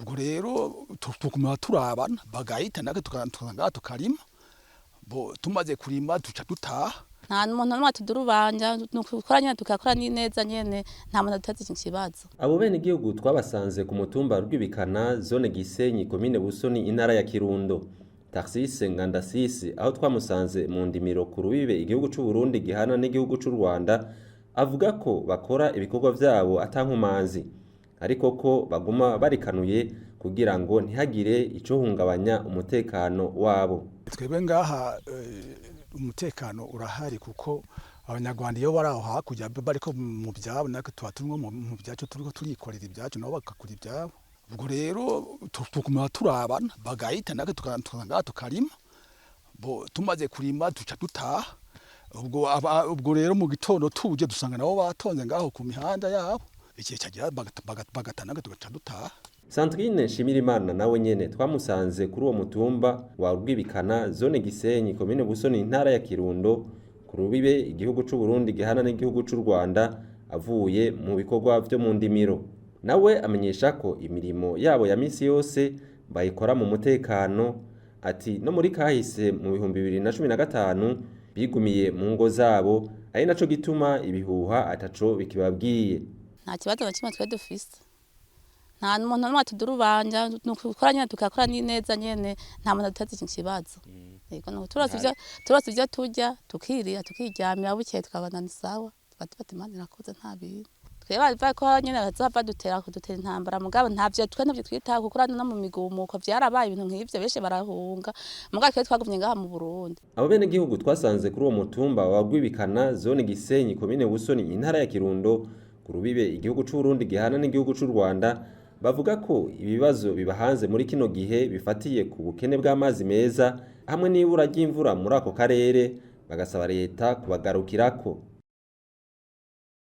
Ubwo rero tuguma turabana, bagahita natwe tukaza tukarima. Bo tumaze kurima duca dutaha. Nta muntu n'umwe atudurubanja, ni ukukora nyene tugakora neza nyene, nta muntu aduteza iki kibazo. Abo benegihugu twabasanze ku mutumba Rwibikana, zone Gisenyi, komine Busoni, intara ya Kirundo. Tarsise Ngandasisi, aho twamusanze mu ndimiro ku rubibe igihugu c'u Burundi gihana n'igihugu c'u Rwanda, avuga ko bakora ibikorwa vyabo atankumanzi, ariko ko baguma barikanuye kugira ngo ntihagire icohungabanya umutekano wabo. Twebwe ngaha umutekano urahari, kuko Abanyarwanda iyo bari aho hakurya bariko mu vyabo, natwe tuba turimwo mu vyacu, turiko turikorera ibyacu, nabo bagakora ivyabo. Ubwo rero tuguma turabana, bagahita natwe tukaza tukarima. Bo tumaze kurima duca dutaha. Ubwo rero mu gitondo tuje dusanga nabo batonze ngaho ku mihanda yabo, igihe cagera bagata, natwe tugaca dutaha. Sandrine Nshimirimana nawe nyene twamusanze kuri uwo mutumba wa Rwibikana, zone Gisenyi, komine Busoni, intara ya Kirundo, ku rubibe igihugu c'u Burundi gihana n'igihugu c'u Rwanda, avuye mu bikorwa vyo mu ndimiro. Nawe amenyesha ko imirimo yabo ya misi yose bayikora mu mutekano, ati no muri kahise mu 2015 bigumiye mu ngo zabo, ari naco gituma ibihuha ataco bikibabwiye. Nta kibazo na kimwe twe dufise, nta muntu n'umwe atudurubanja, ni ukukora nyene tugakora neza nyene, nta muntu aduteza iki kibazo. Yego, ni turose ivyo turya, tukirira, tukiryamira, bukeye tukabona ni sawa, tuba tubata Imana irakoze, nta bintu. Twebwe bavuga ko nyene bazohava kudutera intambara, mugabo ntavyo twe ntavyo twitaho, kuko urabona no mu migumuko vyarabaye ibintu nk'ivyo, benshi barahunga, mugabo twe twagumye ngaha mu Burundi. Abo benegihugu twasanze kuri uwo mutumba wa Rwibikana, zone Gisenyi, komine Busoni, intara ya Kirundo, ku rubibe igihugu c'u Burundi gihana n'igihugu c'u Rwanda, bavuga ko ibibazo bibahanze muri kino gihe bifatiye ku bukene bw'amazi meza hamwe n'ibura ry'imvura muri ako karere, bagasaba leta kubagarukirako.